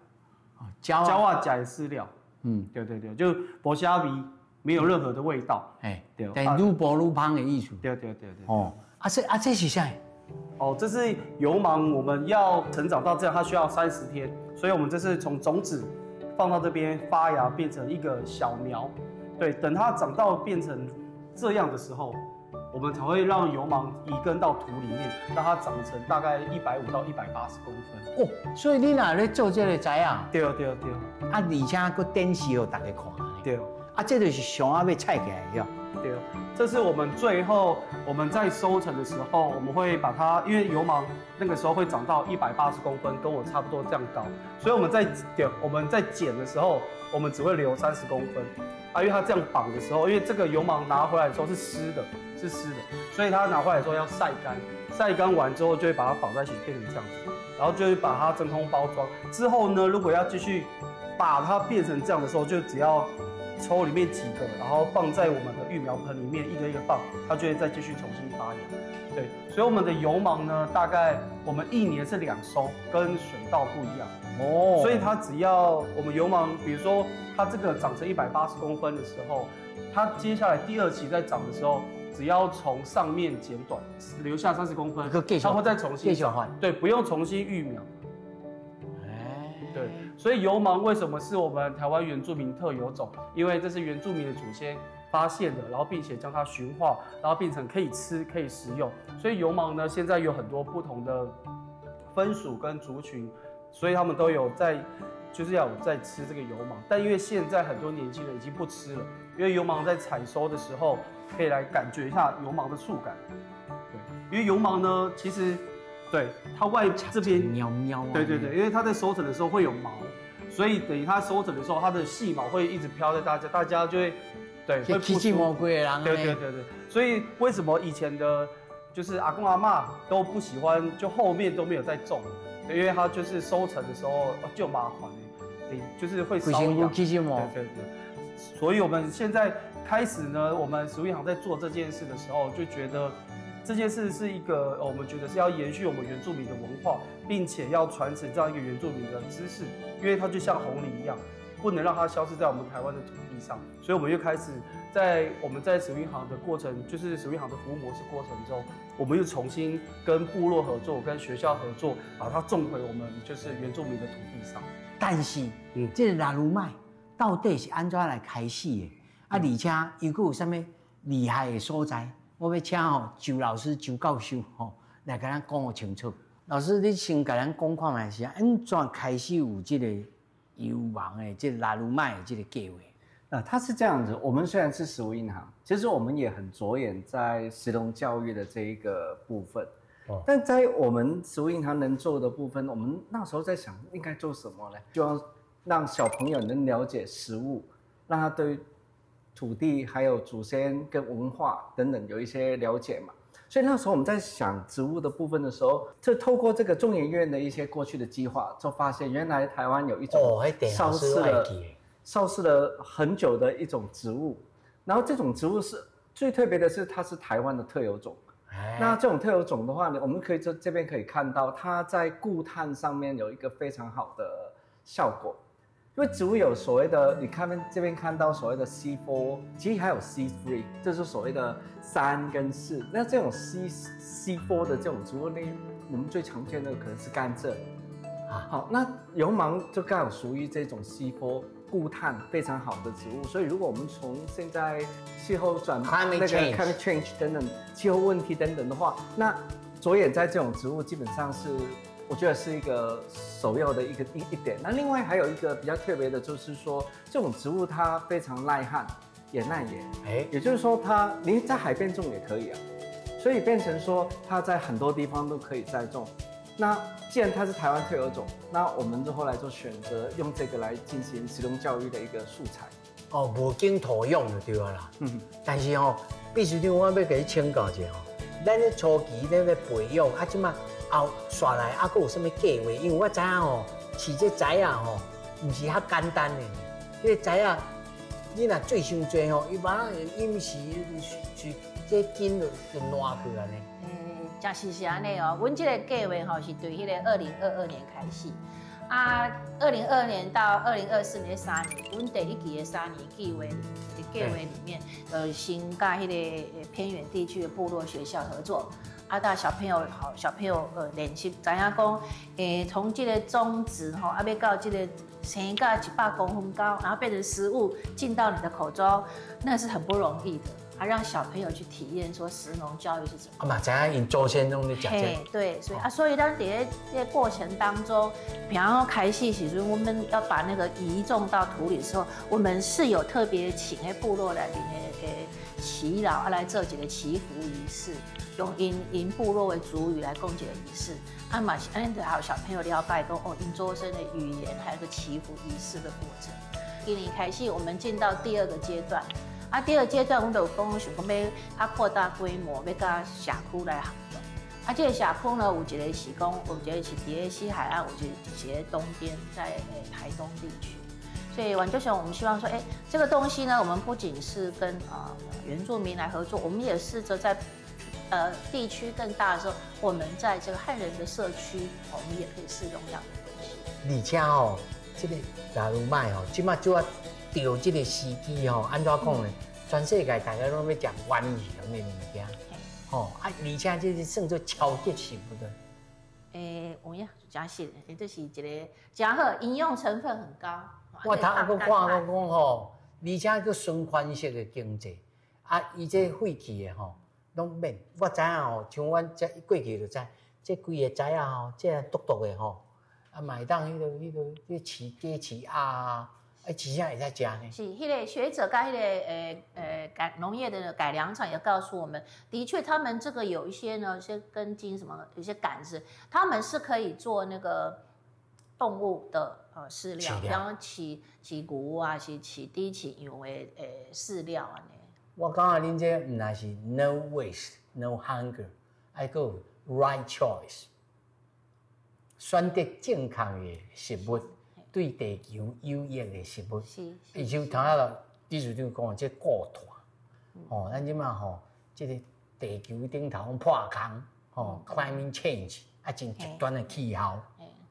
哦，鳥仔食的飼料。嗯，對對對，就無蝦味，沒有任何的味道。哎，對，但愈薄愈芳的意思。對對對對。哦，啊這啊這是啥？哦，這是油芒，我們要成長到這樣，它需要30天，所以我們這是從種子放到這邊發芽，變成一個小苗。對，等它長到變成這樣的時候，我們才會讓油芒移根到土裡面，讓它長成大概150到180公分。哦，所以你若咧做這個栽啊？對對對。啊，而且閣展示予大家看。對。啊，這就是上仔欲採起來的。對，這是我們最後我們在收成的時候，我們會把它，因為油芒那個時候會長到180公分，跟我差不多這樣高，所以我們在剪的時候，我們只會留30公分。啊，因為它這樣綁的時候，因為這個油芒拿回來的時候是濕的，是濕的，所以它拿回來的時候要曬乾，曬乾完之後就會把它綁在一起變成這樣子，然後就會把它真空包裝。之後呢，如果要繼續把它變成這樣的時候，就只要抽裡面幾個，然後放在我們的育苗盆裡面，一個一個放，它就會再繼續重新發芽。對，所以我們的油芒呢，大概我們一年是2收，跟水稻不一樣。哦，所以它只要我們油芒，比如說它這個長成180公分的時候，它接下來第二期再長的時候，只要從上面剪短，留下30公分，它會再重新長。對，不用重新育苗。對，所以油芒為什麼是我們台灣原住民特有種？因為這是原住民的祖先發現的，然後並且將它馴化，然後變成可以吃、可以食用。所以油芒呢，現在有很多不同的分屬跟族群，所以他們都有在，就是要有在吃這個油芒。但因為現在很多年輕人已經不吃了，因為油芒在採收的時候，可以來感覺一下油芒的觸感。對，因為油芒呢，其實對它外這邊喵喵，對對對，因為它在收成的時候會有毛，所以等於它收成的時候，它的細毛會一直飄在大家，大家就會對會不舒服。對對對對，所以為什麼以前的，就是阿公阿嬤都不喜歡，就後面都沒有再種，因為它就是收成的時候就麻煩，就是會瘙癢。對對對，所以我們現在開始呢，我們食物銀行在做這件事的時候，就覺得這件事是一個我們覺得是要延續我們原住民的文化，並且要傳承這樣一個原住民的知識，因為它就像紅藜一樣，不能讓它消失在我們台灣的土地上。所以我們又開始在我們在食物銀行的過程，就是食物銀行的服務模式過程中，我們又重新跟部落合作，跟學校合作，把它種回我們就是原住民的土地上。但是，這個拉魯麥到底是按怎來開始的？啊，而且又閣有啥物厲害的所在？我欲請吼周老師、周教授吼來共咱講予清楚。老師，你先共咱講看覓是按怎開始有這個油芒的這個拉魯麥的這個計劃？那它是這樣子，我們雖然是食物銀行，其實我們也很着眼在食農教育的這一個部分。但在我們食物銀行能做的部分，我們那時候在想應該做什麼呢？就要讓小朋友能了解食物，讓他對土地還有祖先跟文化等等有一些了解嘛。所以那時候我們在想植物的部分的時候，就透過這個中研院的一些過去的計劃，就發現原來台灣有一種消失了很久的一種植物，然後這種植物是最特別的是它是台灣的特有種。那這種特有種的話呢，我們可以這邊可以看到，它在固碳上面有一個非常好的效果。因為植物有所謂的，你看這邊看到所謂的 C4，其實還有 C3，這是所謂的3跟4。那這種 C4 的這種植物呢，我們最常見的可能是甘蔗。好，那油芒就剛好屬於這種 C4 固碳非常好的植物，所以如果我們從現在氣候轉那個 climate change 等等氣候問題等等的話，那着眼在這種植物基本上是，我覺得是一個首要的一個一點。那另外還有一個比較特別的，就是說這種植物它非常耐旱，也耐鹽。也就是說它你在海邊種也可以啊，所以變成說它在很多地方都可以栽種。那既然它是台灣特有種，那我們就後來就選擇用這個來進行食農教育的一個素材。哦，無經土壤就對啦。但是吼，秘書長，我欲共你請教一下吼，咱咧初期咧咧培養，啊，這馬後紲來啊，閣有啥物計劃？因為我知影吼，飼這臍仔吼，毋是遐簡單的。彼個臍仔，你若水傷濟吼，伊馬上飲食是這根就爛去按呢。誠實是按呢哦，阮這個計劃吼是對彼個2022年開始，啊，2022年到2024年3年，阮第一期的三年計劃的計劃裡面，先佮彼個偏遠地區的部落學校合作，啊，帶小朋友吼，小朋友練習，知影講，從這個種子吼，啊，欲到這個生到100公分高，然後變成食物進到你的口中，那是很不容易的。啊，讓小朋友去體驗說食農教育是怎麼。啊嘛，知影𪜶祖先攏咧食這。對，所以啊，所以咱佇這個過程當中，比方說開始時陣，我們要把那個移種到土裡的時候，我們是有特別請彼部落內面的耆老啊來做一個祈福儀式，用𪜶部落的族語來講一個儀式，啊嘛是按呢予小朋友了解講哦，𪜶祖先的語言還有個祈福儀式的過程。今年開始，我們進到第二個階段。啊，第二階段，阮就講想講欲較擴大規模，欲佮社區來合作。啊，這個社區呢，有一個是講，有一個是佇咧西海岸，有一個是佇東邊，在台東地區。所以原則上，我們希望說，欸，這個東西呢，我們不僅是跟原住民來合作，我們也試着在地區更大的時候，我們在這個漢人的社區，我們也可以試用這樣的東西。而且吼，這個假如賣吼，這馬拄仔著這個時機吼，按怎講呢？全世界大家攏欲食原形的物件，吼啊！而且這是算做超級食物的。欸，有影，誠實，這是一個誠好，營養成分很高。我頭仔閣看我講吼，而且閣循環式的經濟，啊，伊這廢棄的吼，攏免。我知影吼，像阮這過去就知，這規个臍仔吼，這毒毒的吼，啊，嘛會當彼個飼雞飼鴨啊。哎，真正會使食呢。是，彼個學者佮彼個改農業的改良場也告訴我們，的確他們這個有一些呢，一些根莖什麼，有些桿子，他們是可以做那個動物的飼料，比方飼飼牛啊，是飼豬飼羊的飼料按呢。我感覺恁這毋但是 no waste no hunger，還閣有 right choice，選擇正確的食物。對地球有益的食物，伊就頭仔了，理事長講這固碳，吼，咱這馬吼，這個地球頂頭破空，吼，climate change，啊，真極端的氣候，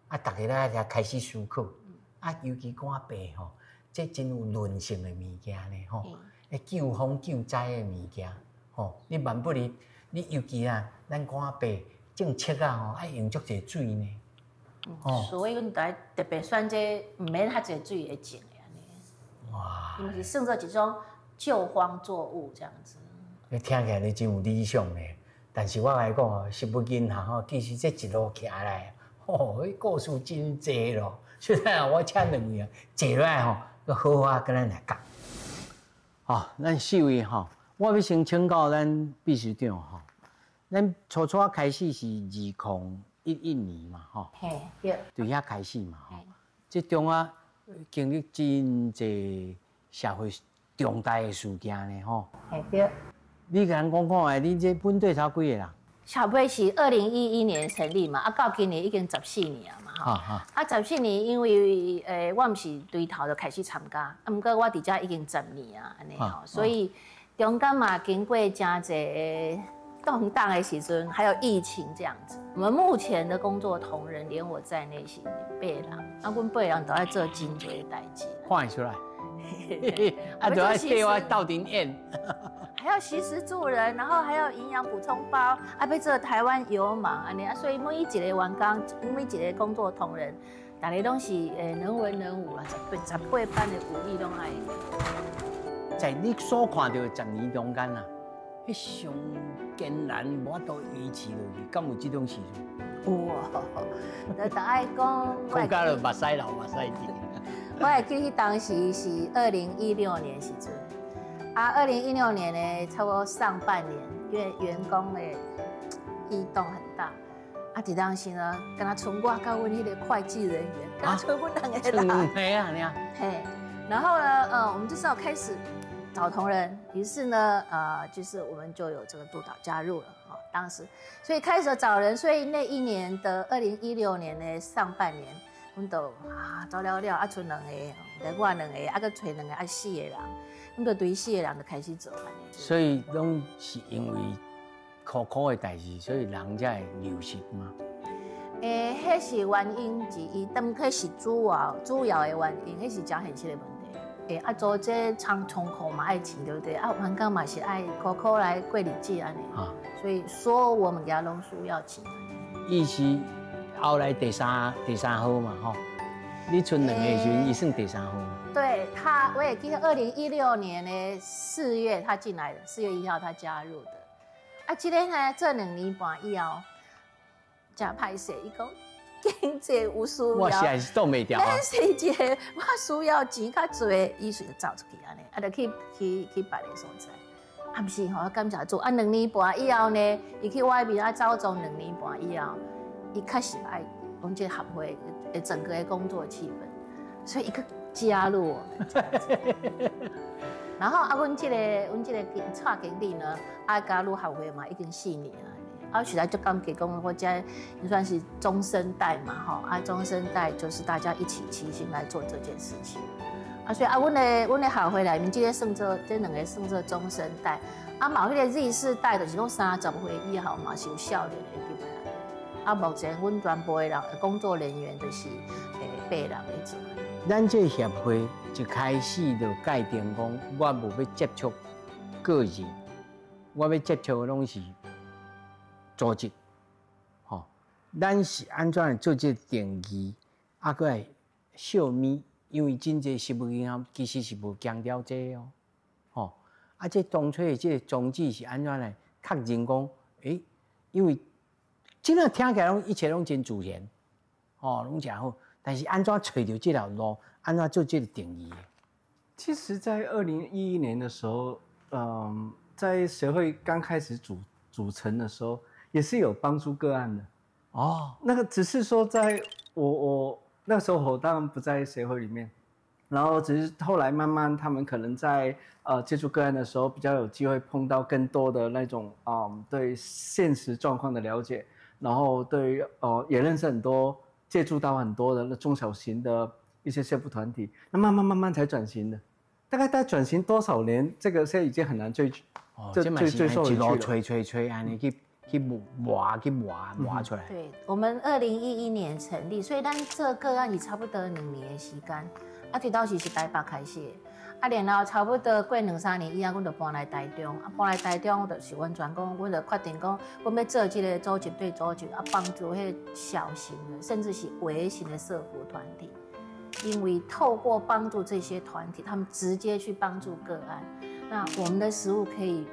啊，逐家來才開始思考，啊，尤其趕白吼，這真有韌性的物件呢，吼，救風救災的物件，吼，你萬不離，你尤其啊，咱趕白種粟仔吼，愛用足濟水呢。哦，所以阮著特別選這毋免遐濟水會種的按呢。哇！因為是算做一種救荒作物這樣子。你聽起來你真有理想呢，但是我來講哦，食物銀行吼，其實這一路徛來，吼，彼故事真濟咯。雖然我請兩位啊，坐落來吼，閣好好佮咱來講。好，咱四位吼，我欲先請教咱秘書長吼，咱初初開始是2011年嘛，吼，嘿，對，對遐開始嘛，吼，這中啊經歷真濟社會重大的事件呢，吼，嘿，對。你共咱講看覓，恁這本隊頭幾个人？小貝是2011年成立嘛，啊，到今年已經十四年啊嘛，吼。啊，十四年，因為我毋是對頭就開始參加，啊，毋過我佇遮已經十年啊，按呢吼，所以中間嘛經過誠濟動盪的時陣，還有疫情這樣子。我們目前的工作同仁，連我在內是八人，啊，阮八人都愛做真濟代誌。看會出來，啊，就愛替我鬥陣演，還要惜食助人，然後還要營養補充包，啊，欲做台灣油盲按呢啊，所以每一個員工，每一個工作同仁，大家攏是能文能武啦，十八般的武藝攏愛。在你所看到的10年中間啊，彼上艱難無法度維持落去，敢有這種時陣？有哦，就逐愛講。講到就目屎流目屎滴。我會記得當時是2016年時陣，啊，2016年呢，差不多上半年，因為員工的異動很大，啊，佇當時呢，敢若賰我佮阮彼个會計人員，敢若賰阮兩個人。嘿啊，爾。嘿，然後呢，我們就是要開始找同仁，於是呢，就是我們就有這個督導加入了啊，當時，所以開始找人，所以那一年的2016年的上半年，阮就啊找了了，啊賰兩個，我兩個，啊閣揣兩個，啊四個人，阮就對四個人就開始做按呢。所以攏是因為苦苦的代誌，所以人才會流失嗎？欸，彼是原因之一，但彼是主要的原因，彼是誠現實的問題。欸，啊，做這倉倉庫嘛愛錢，對不對？啊，員工嘛是愛苦苦來過日子按呢。啊，所以所有物件攏需要錢。伊是後來第三號嘛，吼。你賰兩個時陣，伊算第三號。對他，我也記得2016年的4月他進來的，4月1號他加入的。啊，這個呢，做2年半以後，誠歹勢，伊講經濟有需要，我實在是擋袂牢啊。咱是一個，我需要錢較濟，伊隨就走出去按呢，啊，就去別个所在。啊，毋是吼，感謝主，啊，兩年半以後呢，伊去外面啊走動兩年半以後，伊確實愛阮這協會的整個的工作氣氛，所以伊閣加入我們。然後啊，阮這個蔡經理呢，啊加入協會嘛，已經4年了。啊，實在就感激講，我這也算是中生代嘛，吼，啊，中生代就是大家一起齊心來做這件事情。啊，所以啊，阮的協會內面，這個算做這兩個算做中生代，啊，嘛有彼個 Z 世代，就是講30歲以後嘛是有少年的入來。啊，目前阮全部的人工作人員就是八人咧做。咱這協會一開始就界定講，我無欲接觸個人，我欲接觸的攏是組織，吼，咱是按怎來做這個定義？啊，閣來惜物，因為真濟食物銀行其實是無強調這個哦，吼，啊，這當初的這個宗旨是按怎來確認講？欸，因為這個聽起來攏一切攏真自然，吼，攏誠好，但是按怎揣著這條路，按怎做這個定義？其實，在2011年的時候，在協會剛開始組成的時候，也是有幫助個案的。哦，那個只是說，在我那時候我當然不在協會裡面，然後只是後來慢慢他們可能在接觸個案的時候，比較有機會碰到更多的那種對現實狀況的了解，然後對也認識很多，接觸到很多的那中小型的一些社福團體，那慢慢慢慢才轉型的。大概轉型多少年？這個現在已經很難追，追溯一路揣揣揣，按呢去磨去磨磨出來。對，我們2011年成立，所以咱這個案也差不多2年的時間。啊，最當時是台北開始的，啊，然後差不多過兩三年以後，阮就搬來台中。啊，搬來台中就是完全講，阮就決定講，阮欲做這個組織對組織，啊，幫助彼小型的，甚至是微型的社福團體。因為透過幫助這些團體，他們直接去幫助個案，那我們的食物可以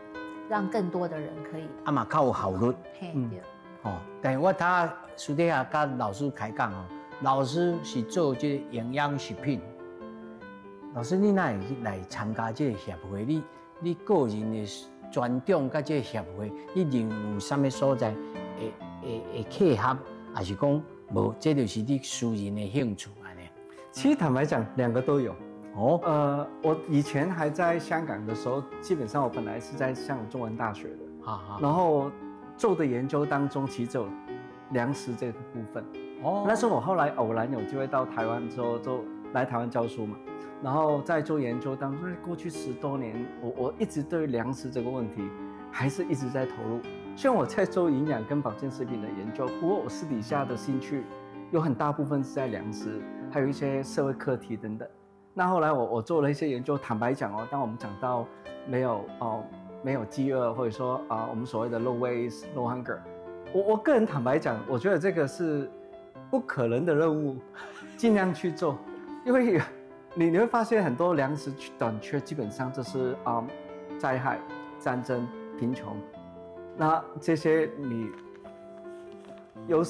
讓更多的人可以。啊嘛較有效率。嘿，對。哦，但是我頭私底下佮老師開講哦，老師是做這個營養食品。老師，你哪會來參加這個協會？你個人的專長佮這個協會，你認為有啥物所在會契合，還是講無？這就是你私人的興趣按呢？其實坦白講，兩個都有。哦，我以前還在香港的時候，基本上我本來是在香港中文大學的，然後做的研究當中，其實有糧食這個部分。哦，那時候我後來偶然有機會到台灣之後，就來台灣教書嘛。然後在做研究當中，過去10多年，我一直對糧食這個問題還是一直在投入。虽然我在做营养跟保健食品的研究，不过我私底下的兴趣有很大部分是在粮食，还有一些社会课题等等。那后来我做了一些研究，坦白讲哦，当我们讲到没有饥饿，或者说啊，我们所谓的 no waste no hunger，我个人坦白讲，我觉得这个是不可能的任务，尽量去做，因为你会发现很多粮食短缺，基本上就是啊灾害、战争、贫穷，那这些你有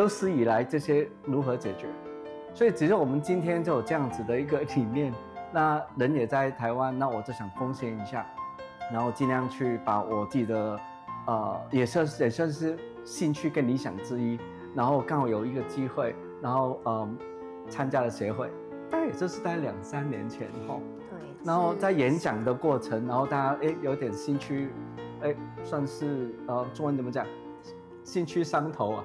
史以来这些如何解决？所以，只是我们今天就有这样子的一个理念，那人也在台湾，那我就想奉献一下，然后尽量去把我自己的，也算是兴趣跟理想之一，然后刚好有一个机会，然后参加了协会，大概也就是在两三年前哈。然后在演讲的过程，然后大家哎有点兴趣，哎算是中文怎么讲，兴趣相投啊。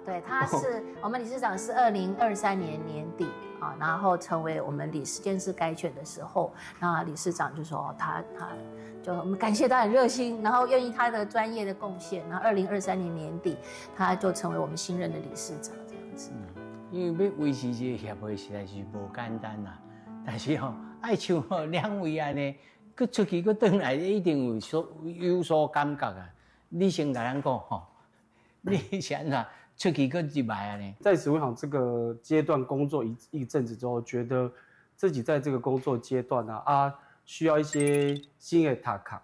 对，他是我们理事长，是2023年年底啊，然后成为我们理事监事改选的时候，那理事长就说他就我们感谢他很热心，然后愿意他的专业的贡献，然后2023年年底他就成为我们新任的理事长这样子。因为欲维持这个协会实在是无简单啦，但是吼，爱像吼两位按呢，閣出去閣轉來，一定有所感覺啊。你先共咱講吼。你是按怎出去閣入來按呢？在食物銀行這個階段工作一陣子之後，覺得自己在這個工作階段啊，需要一些新的讀卡，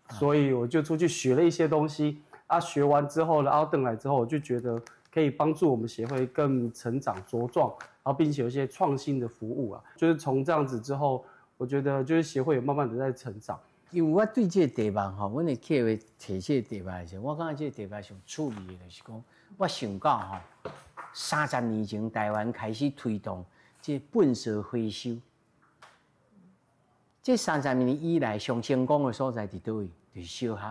所以我就出去學了一些東西啊。學完之後呢，轉來之後，我就覺得可以幫助我們協會更成長茁壯，然後並且有一些創新的服務啊。就是從這樣子之後，我覺得就是協會有慢慢的在成長。因為我對這個題目吼，阮會去會提這個題目的時候，我感覺這個題目上趣味的，就是講，我想到吼，30年前台灣開始推動這糞埽回收，這三十年以來上成功的所在佇佗位？就是小學。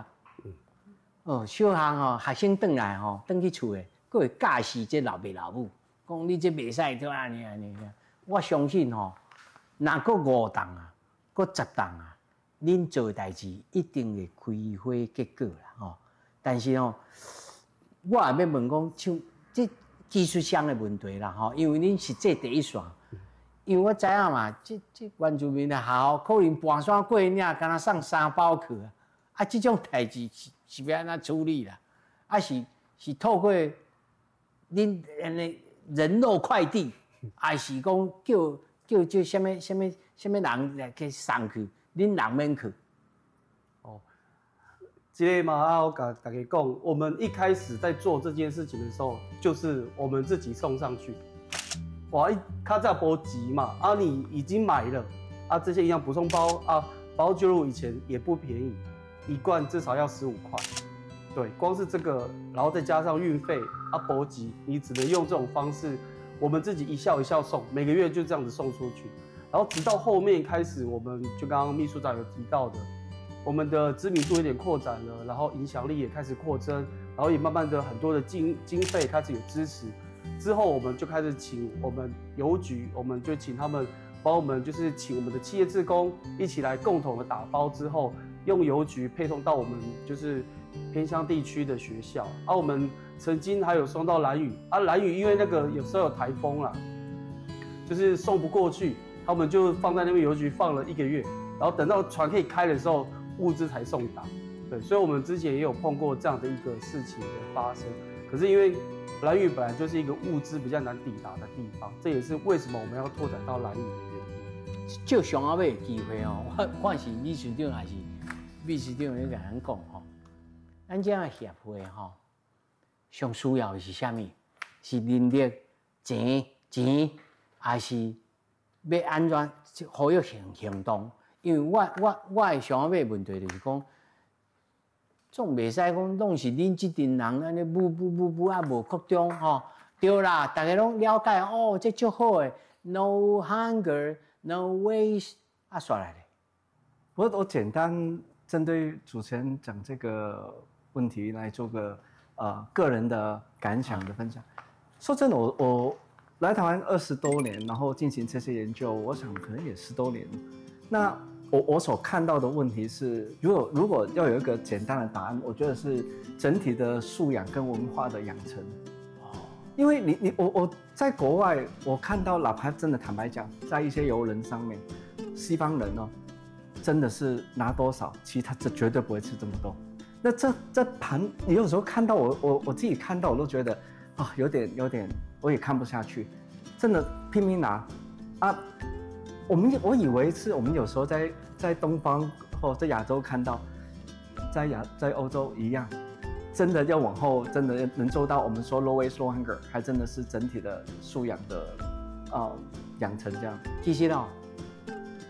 哦，小學吼，學生轉來吼，轉去厝的，閣會教示這老爸老母，講你這袂使做按呢按呢。我相信吼，若閣5棟啊，閣10棟啊，恁做的代誌一定會開花結果啦，吼！但是吼，我也欲問講，像這技術上的問題啦，吼，因為恁是做第一線，因為我知影嘛，這原住民的學校可能跋山過嶺，敢若送三包去啊，啊，這種代誌是欲按怎處理啦？啊是透過恁按呢人肉快遞，還是講叫這啥物啥物啥物人來去送去？恁人免去。哦，這個嘛，啊，我共大家講，我們一開始在做這件事情的時候，就是我們自己送上去。哇，較早無錢嘛，啊，你已經買了，啊，這些營養補充包啊，包就入以前也不便宜，一罐至少要15塊。對，光是這個，然後再加上運費啊，補給，你只能用這種方式，我們自己一校一校送，每個月就這樣子送出去。然後直到後面開始，我們就剛剛秘書長有提到的，我們的知名度有點擴展了，然後影響力也開始擴增，然後也慢慢的很多的經費開始有支持。之後我們就開始請我們郵局，我們就請他們幫我們，就是請我們的企業志工一起來共同的打包之後，用郵局配送到我們就是偏鄉地區的學校。啊，我們曾經還有送到蘭嶼，啊，蘭嶼因為那個有時候有颱風啦，就是送不過去。他們就放在那邊郵局放了一個月，然後等到船可以開的時候，物資才送達。對，所以我們之前也有碰過這樣的一個事情的發生。可是因為蘭嶼本來就是一個物資比較難抵達的地方，這也是為什麼我們要拓展到蘭嶼的原因。就上後尾的機會哦，我看是理事長還是秘書長咧共咱講吼，咱這樣協會吼，上需要的是啥物？是人力、錢，還是欲按怎呼籲行動？因為我的上後尾問題就是講，總袂使講攏是恁這陣人按呢舞舞舞舞啊無擴張吼。對啦，逐家攏了解哦，這足好的，No hunger, no waste，啊，煞來咧。我簡單針對主持人講這個問題來做個個人的感想的分享。說真的，我來台灣20多年，然後進行這些研究，我想可能也10多年。那我所看到的問題是，如果要有一個簡單的答案，我覺得是整體的素養跟文化的養成。因為你你我我在國外，我看到哪怕真的坦白講，在一些郵輪上面，西方人哦，真的是拿多少，其實他這絕對不會吃這麼多。那這盤，你有時候看到我自己看到我都覺得啊，有點，我也看不下去，真的拼命拿啊！我以為是我們有時候在東方或在亞洲看到，在歐洲一樣。真的要往後，真的能做到我們說 low waste low hunger，還真的是整體的素養的養成這樣。其實哦，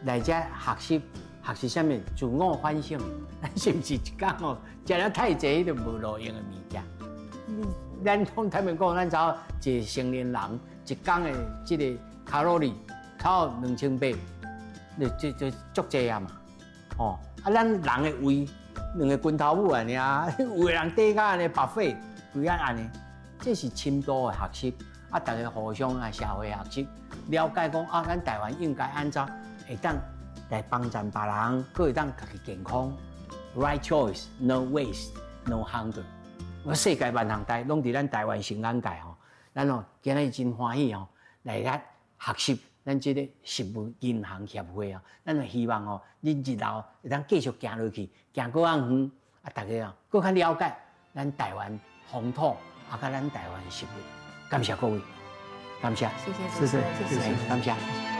來這學習學習啥物？自我反省，咱是毋是一工哦，食了太濟，就無路用的物件。咱講坦白講，咱知影一個成年人一工的這個卡路里超2800，你這足濟啊嘛。哦，啊，咱人的胃兩个拳頭母按呢啊，有的人短甲按呢 buffet，規個按呢，這是深度的學習，啊，大家互相啊社會學習，了解講啊，咱台灣應該按怎會當來幫助別人，閣會當家己健康。Right choice, no waste, no hunger。我世界萬項代攏佇咱台灣新眼界吼，咱哦今日真歡喜吼，來咱學習咱這个食物銀行協會啊，咱就希望哦，恁日後會當繼續行落去，行閣較遠，啊，大家啊，閣較了解咱台灣風土，啊，佮咱台灣食物。感謝各位，感謝，謝謝，謝謝，謝謝，感謝。